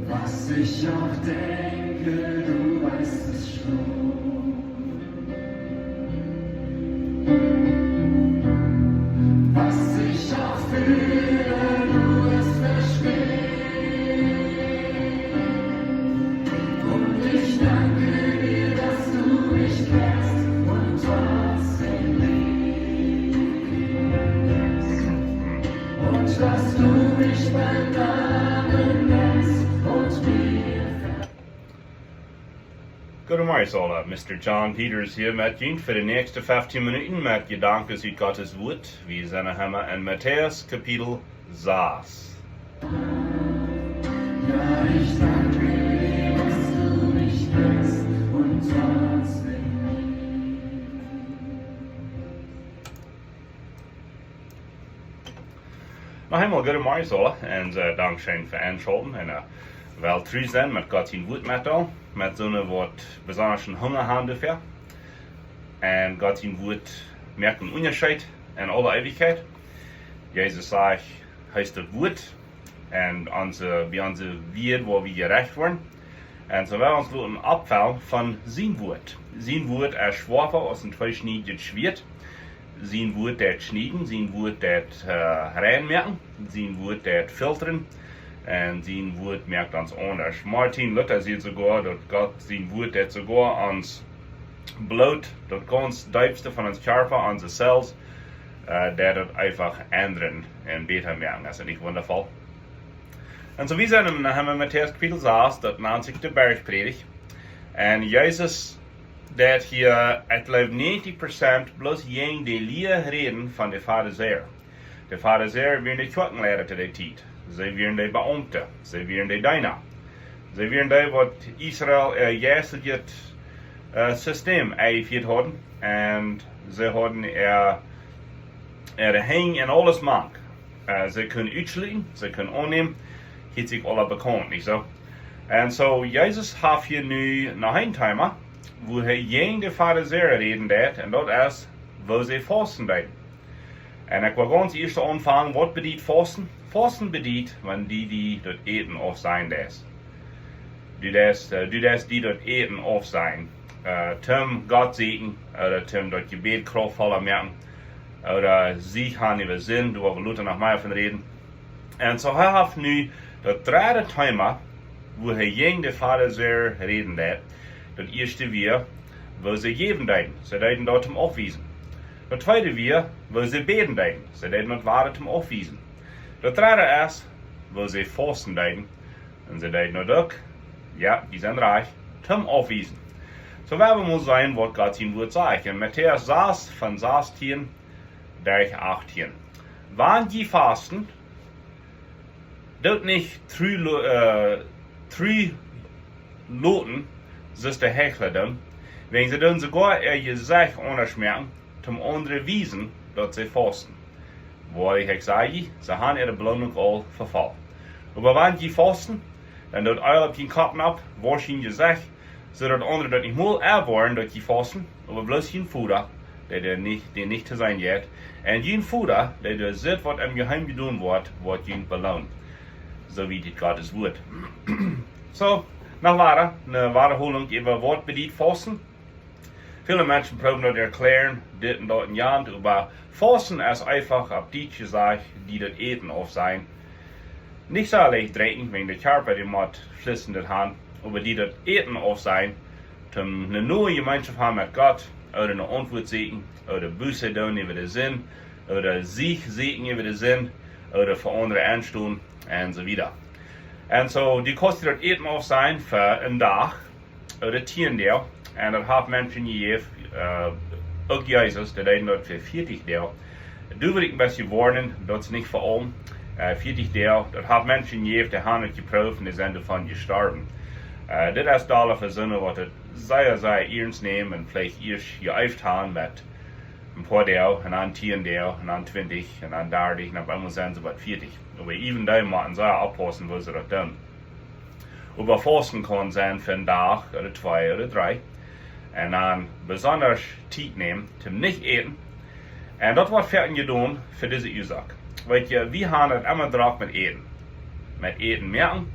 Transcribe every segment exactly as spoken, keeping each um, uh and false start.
Was ich auch denke, du weißt es schon. Was ich auch fühle, du wirst verstehen. Und ich danke dir, dass du mich kennst und trotzdem liebst. Und dass du mich beim Namen nennst und mir Goedemorjes aula, Mister John Peters hia met junt fa de näakjste feftieen Minuten met Jedanken ut Gottes Wuat. Wie sent noch emma en Matäus Kapitel sas. Ja, ich danke dir, dass du mich kennst und trotzdem liebst. Noch eemol goodemorjes aula un äh, dankscheen fa enschaulten un äh, well tru sennen met Gott sien Wuat met aul, met soone waut besondasch een Hunga haben doafäa. Un Gott sien Wuat moakt een Unjascheet en aule Eewichkjeit. Jesus sajcht, hee es daut Wuat. Un onse, bie onse Wieed woa wie jerecht woaren. Un soo well wie ons loten oppfellen von sien Wuat. Sien Wuat es schoafa aus een tweeschniedjet Schwieet. Sien Wuat deit schnieden, sien Wuat deit äh, rein moaken, sien Wuat deit filtren. Un sien Wuat moakt ons aundasch. Martin Luther säd soogoa, daut Gott sien Wuat deit soogoa ons Bloot, daut gaunz deepste von ons Kjarpa, onse Zellen, äh, deit daut eefach endren un bäta moaken. Es daut nich wundafoll? Un soo wie sent em, haben Matäus Kapitel sas, daut nant sikj de Bergprädicht. Un Jesus deit hia, ekj jleew, näajentich Prozent bloos jäajen de Lia räden von de Farisäa. De Farisäa wieren de Kjoakjenleida to dee Tiet. See wieren de Beaumte, see wieren de Deena. See wieren dee, waut Israel äa jeisteljet äh, System enjefieet hauden. Un see hauden äa, äare Henj en aules mank. Äh, see kunnen utschluten, see kunnen aunnämen. Hia es sikj aula bekaunt, nich soo? Un soo, Jesus haft hia nu noch een Thema, wua hee jäajen de Farisäa räden deit, un daut es, woo see fausten deeden. Un ekj well gaunz ieescht aunfangen, waut bediet fausten? Fausten bediet, wan du die daut Äten aufsajen deist. Du deist, äh, du deist die daut Äten aufsajen. Äh, toom Gott sieekjen, ooda toom daut Jebäd krauftvolla moaken, ooda Sieg haben äwa Sind, doa woa wie lota noch mea von räden. Un soo hee haft nu daut dredde Thema, wua hee jäajen de Farisäa räden deit. Daut ieeschte wia, woo see jäwen deeden. See deeden daut toom aufwiesen. Daut tweede wia, woo see bäden deeden. See deeden daut wada toom aufwiesen. Daut dredde es, woo see fausten deeden. Un see deeden daut uk, jo, dee sent rajcht, toom aufwiesen. Soo well wie mol seenen, waut Gott sien Wuat sajcht. En Matäus sas von sastieen derch achtieen. Wan jie fausten, doot nich tru, äh, tru loten, soo aus de Heichla doonen. Wäajen see doonen soogoa äa Jesecht aundasch moaken, toom aundre wiesen, daut see fausten. Woarlich, ekj saj junt, see haben äare Beloonunk aul vefollen. Oba wan jie fausten, dan doot Eelj opp jun Kopp nopp, wausch jun Jesecht, soo daut aundre daut nich mol erwoaren, daut jie fausten, oba bloos jun Voda, dee, dee nich, dee nich to seenen jeit. Un jun Voda, dee doa sitt, waut em Jeheemen jedonen woat, woat junt beloonen. Soo wiet dit Gottes Wuat. Soo, noch wada, ne Wadaholunk äwa waut bediet fausten. Väle Menschen proowen daut erkjlären, dit un daut un jant, oba fausten es eefach opp Dietsch jesajcht, die daut Äten aufsajen. Nich soo leicht drinkjen, wäajen de Kjarpa dee mott fliessendet haben, oba die daut Äten aufsajen, toom ne noe Jemeenschoft haben met Gott, ooda ne Auntwuat sieekjen, ooda Buße doonen äwa de Sind, ooda Sieg sieekjen äwa de Sind, ooda fa aundre enstonen, un soo wieda. Un soo, du kaust die daut Äten aufsajen fa een Dach, ooda tieen Doag. Un daut haft Menschen jejäft, äh, uk Jesus, dee deeden daut fa vieetich Doag. Doa well ekj een bät woarnen, daut es nich fa aulem. Äh, vieetich Doag, daut haft Menschen jejäft, dee haben daut jeprooft un dee sent doavon jestorwen. Äh, dit es dolla fa soone, waut daut sea, sea iernst nämen un veleicht ieescht jeeeft haben met een poa Doag, un dan tieen Doag, un dan twintich, un dan dartich, un opp eemol sent see bie vieetich. Oba even dee motten sea oppaussen, woo see daut doonen. Oba fausten kaun sennen fa een Dach ooda twee ooda dree. Un dan besondasch Tiet nämen toom nich äten. Un daut woat foaken jedonen fa dise Uasoak. Weetst, wie haben daut emma drock met äten. Met äten moaken,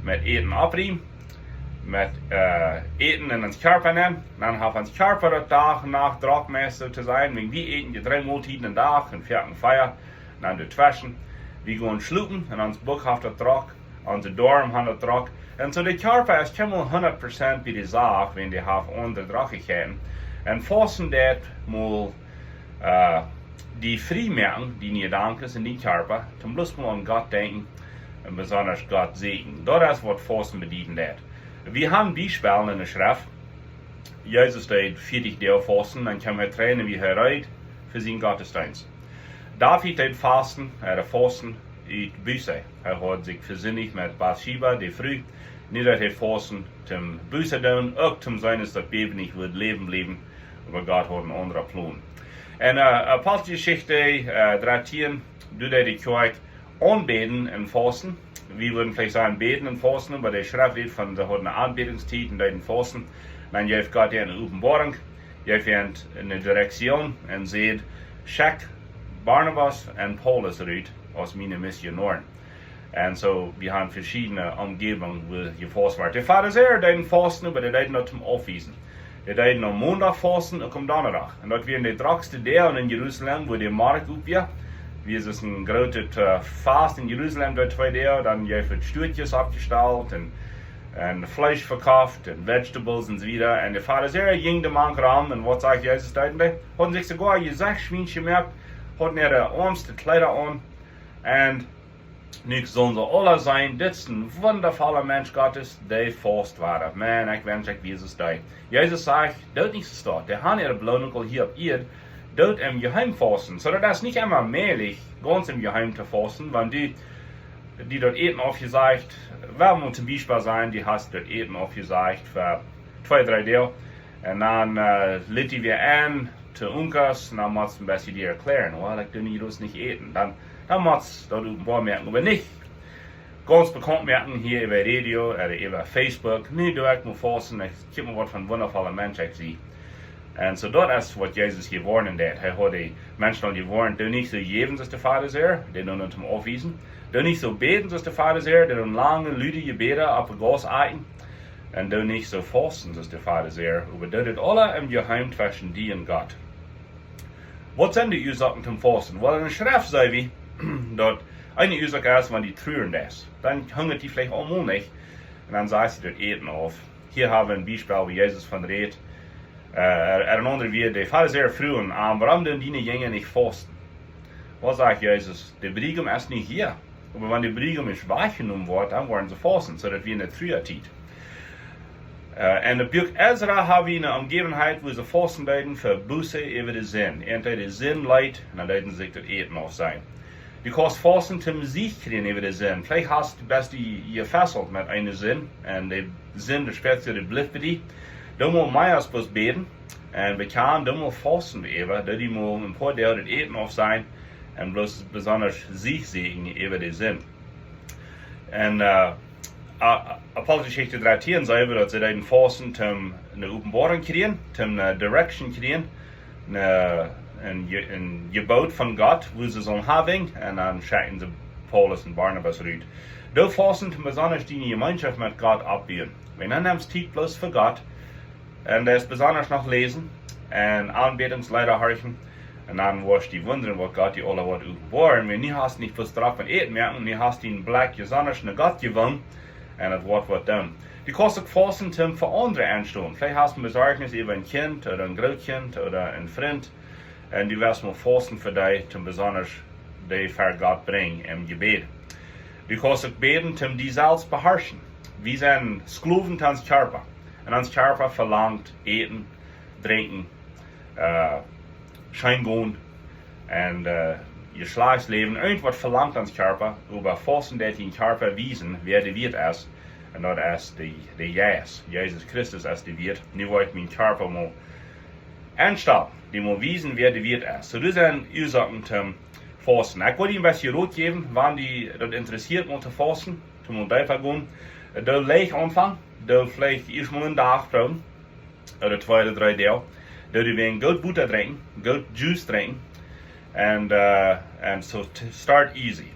met Äten opriemen, met äh, Äten en ons Kjarpa nämen. Dan haft ons Kjarpa daut Dach un Nacht drock, meist soo to sajen, wäajen wie äten je dree Moltieden en Dach un foaken vea, dan doatweschen. Wie gonen schlopen un ons Buck haft daut drock, onse Doarm haben daut drock. Un soo de Kjarpa es kjeenmol hundat Prozent bie de Sach, wan dee haft aundre Drockichkjeiten. Un fausten deit mol äh, die frie moaken, diene Jedanken un dien Kjarpa, toom bloos mol aun Gott denkjen un besondasch Gott säajnen. Daut es waut fausten bedieden deit. Wie haben Biespels en de Schreft. Jesus deed vieetich Doag fausten, dan kjeem hee trigj un wia hee reed fa sienen Gottesdeenst. David deed fausten, äh, fausten ut Buss. Hee haud sikj vesindicht met Bathseba, de Fru. Nu deed hee fausten toom Buss doonen, uk toom seenen, daut daut Bäbe nich wudd läwen bliewen, oba Gott haud een aundren Plon. En äh, Aposteljeschicht äh, dartieen, doa deed de Kjoakj aunbäden un fausten. Wie wudden veleicht sajen bäden un fausten, oba de Schreft rät von, see hauden eene Aunbädungstiet un deeden fausten. Dan jeef Gott an eene Openboarunk, jeef an eene Direktion un säd: "Schekj Barnabas un Paulus rut aus miene Missionoaren." Un soo, wie haben veschiedne Omjäwungen, wua jefaust woat. De Farisäa deeden fausten, oba dee deeden daut toom aufwiesen. Dee deeden aum Mondach fausten un aum Donnadach. Un daut wieren de drockste Doag en Jerusalem, wua de Markt op wia. Wia daut een grootet äh, Fast en Jerusalem, dee twee Doag. Dan jeef et Stuatjes oppjestalt un, un Fleesch vekoft un Vegetables un soo wieda. Un de Farisäa jinjen doa mank rom un waut sajcht Jesus, deeden dee? Hauden sikj soogoa Jesechtschminkj jemoakt, hauden äare oamste Kjleeda aun. Un nu sullen see aula seenen, dit es een wundavolla Mensch Gottes, dee faust wada. Maun, ekj wensch, ekj wia soo aus dee. Jesus sajcht: "Doot nich soo stoakj. Dee haben äare Beloonunk aul hia opp Ieed. Doot em Jeheemen fausten." Soo, daut es nich emma mäajlich, gaunz em Jeheemen to fausten, wan du, die daut Äten aufjesajcht, well wie toom Biespel sajen, du hast daut Äten aufjesajcht fa twee, dree Doag. Un dan äh, lädt die wada en to Unkas, un dan motst du een bät die erkjläaren: "Well, ekj doo nich los, nich äten." Dan, dan motst du daut openboa moaken, oba nich gaunz bekaunt moaken hia äwa Radio ooda äwa Facebook: "Nu doo ekj mau fausten, ekj kjikj mau, waut fa een wundavolla Mensch ekj sie." Un soo, daut es waut Jesus hia woarnen deed. Hee haud de Menschen aul jewoarnt: "Doo nich soo jäwen aus de Farisäa, dee doonen toom aufwiesen. Doo nich soo bäden aus de Farisäa, dee doonen lange, lude Jebäda opp de Gauss aten. Un doo nich soo fausten aus de Farisäa, oba doo dit aula em Jeheemen tweschen die un Gott." Waut sent de Uasoaken toom fausten? Well, en de Schreft see wie, daut eene Uasoak es, wan du truren deist. Dan hungat die veleicht aul mau nich. Un dan sajchst du daut Äten auf. Hia haben wie een Biespel, wua Jesus von rät. Äh, en aundre Wieed, de Farisäa fruagen am: "Wuarom doonen diene Jinja nich fausten?" Waut sajcht Jesus? De Briegaum es nich hia. Oba wan de Briegaum es wajchjenomen woat, dan woaren see fausten, soo daut wie en de Truatiet. Äh, en daut Buak Esra haben wie eene Omjäwenheit, wua see fausten deeden fa Buße äwa de Sind. Eent deed de Sind leet, un dan deeden see sikj daut Äten aufsajen. Du kaust fausten toom Siech kjrieen äwa de Sind. Veleicht hast, best du jefesselt met eene Sind, un de Sind, de Spezia, dee blift bie die. Dan mott mea aus bloos bäden un bekjanen, dan mott fausten äwa, daut du motst een poa Doag daut Äten aufsajen un bloos besondasch Siech säajnen äwa de Sind. En äh, A-, Aposteljeschicht dartieen see wie, daut see deeden fausten toom eene Openboarunk kjrieen, toom eene Direction kjrieen, een, een, Je-, een Jeboot von Gott, wua see sullen hangoagen, un dan schekjten see Paulus un Barnabas rut. Doo fausten toom besondasch diene Jemeenschoft met Gott oppbuen. Wan du dan nemst Tiet bloos fa Gott, un daut es besondasch noch läsen un Aunbädungsleeda horchen, un dan woascht du die wundren, waut Gott die aula woat openboaren. Wan nu hast nich bloos drock von Äten moaken, nu hast du een Blikj besondasch no Gott jewant, un daut woat waut doonen. Du kaust uk fausten toom fa aundre enstonen. Veleicht hast du een Besorjnis äwa een Kjint ooda een Grootkjint ooda een Frint. Un du west mau fausten fa dee, toom besondasch dee ver Gott brinjen em Jebäd. Du kaust uk bäden toom die selfst beharschen. Wie sent Sklowen to ons Kjarpa. Un ons Kjarpa velangt Äten, Drinkjen, äh, scheen gonen un äh, Jeschlajchtsläwen. Irjentwaut velangt ons Kjarpa, oba fausten deit dien Kjarpa wiesen, wäa dee wieet es. Un daut es de, de Jeist. Jesus Christus es dee wieet. Nu woa ekj mien Kjarpa mau enstalen, dee mott wiesen, wäa dee wieet es. Soo, daut sent Uasoaken toom fausten. Ekj well die een bät Rot jäwen, wan die daut interessieet, mau to fausten, toom mau deepa gonen. Doo leicht aunfangen, doo veleicht ieescht mau een Dach proowen, ooda twee ooda dree Doag. Doo die wäajen goot Wota drinkjen, goot Juice drinkjen. Un äh, un soo t-, start easy.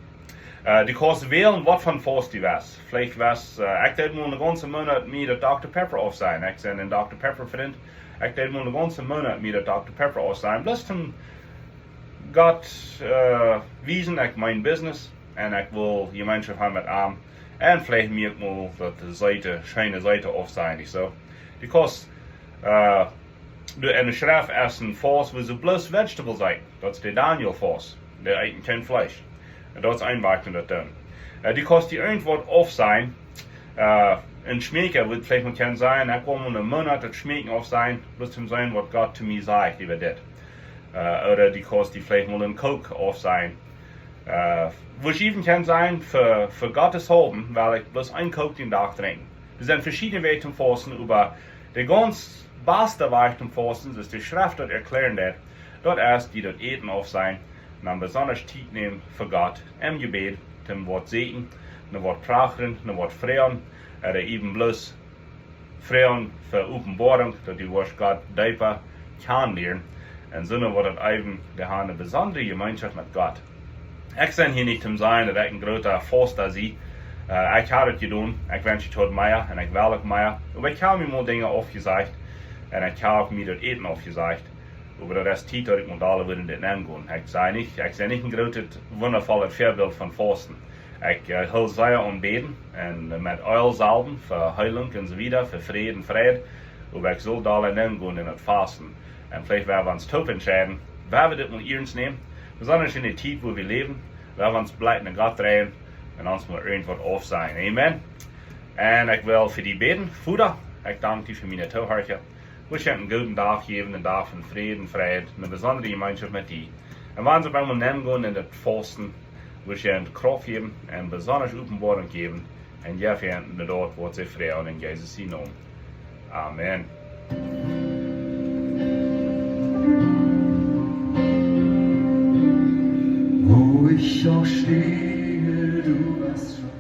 Äh, du kaust wälen, waut fa Faust du west. Veleicht west, äh, ekj deed mol een gaunzen Moonat mie daut Dokta Pepper aufsajen. Ekj sie een Dokta Pepper Frint. Ekj deed mol een gaunzen Moonat mie daut Dokta Pepper aufsajen. Bloos toom Gott, äh, wiesen, ekj meen Business. Un ekj well Jemeenschoft haben met am. Un veleicht mie uk mol daut seete, scheene seete aufsajen, nich soo? Du kaust, äh, doa enne Schreft es een Faust, wua see bloos Vegetables eeten. Daut es de Daniel Faust. Dee eeten kjeen Fleesch. Un daut es een Wajch toom daut doonen. Äh, du kaust die irjentwaut aufsajen, äh, een Schmeekja wudd veleicht mol kjennen sennen, ekj well mol een Moonat daut Schmeekjen aufsajen, bloos toom seenen, waut Gott to mie sajcht äwa dit. Äh, ooda du kaust die veleicht mol een Coke aufsajen. Äh, wua see äwent kjennen sennen, fa, fa Gott sien Haufen, well ekj bloos een Coke dän Dach drinkjen. Doa sent veschiedne Wäaj toom Fausten, oba de gaunz baste Wajch toom Fausten, soo aus de Schreft daut erkjläaren deit, daut es, die daut Äten aufsajen, un dan besonda Tiet nämen fa Gott, em Jebäd, toom waut säkjen, no waut prachren, no waut froagen, ooda äwent bloos froagen fa Openboarunk, daut du woascht Gott deepa kjanen lieren. Un soo woat daut äwent, wie haben eene besondre Jemeenschoft met Gott. Ekj sie hia nich toom sajen, daut ekj een groota Fausta sie. Äh, ekj hab daut jedonen. Ekj wensch, ekj haud mea un ekj well uk mea. Oba ekj hab mie mol Dinja aufjesajcht. Un ekj hab mie daut Äten aufjesajcht. Oba daut es Tiet, daut ekj mol dolla wada en dit nengonen. Ekj sie nich, ekj sie nich een grootet, wundavollet Väabilt von Fausten. Ekj, äh, hool sea aun bäden un, äh, met Eel salwen fa Heelunk un soo wieda, fa Fräd un Freid. Oba ekj saul dolla nengonen en daut Fausten. Un veleicht woa wie ons toop entscheiden, woa wie dit mol iernst nämen, besonda en de Tiet, wua wie läwen, woa wie ons bloos no Gott dreien un ons mol irjentwaut aufsajen. Amen. Un ekj well fa die bäden. Voda, ekj dank die fa miene Toohorcha. Wurscht an een gooden Dach jäwen, een Dach von Fräd un Freid, eene besondre Jemeenschoft met die. Un wan see bie mie nengonen en daut Fausten, wurscht an Krauft jäwen un besonda Openboarunk jäwen. Un jo, fa an daut, waut see froagen en Jesus sien Nomen. Amen. Wo ich auch stehe, du warst schon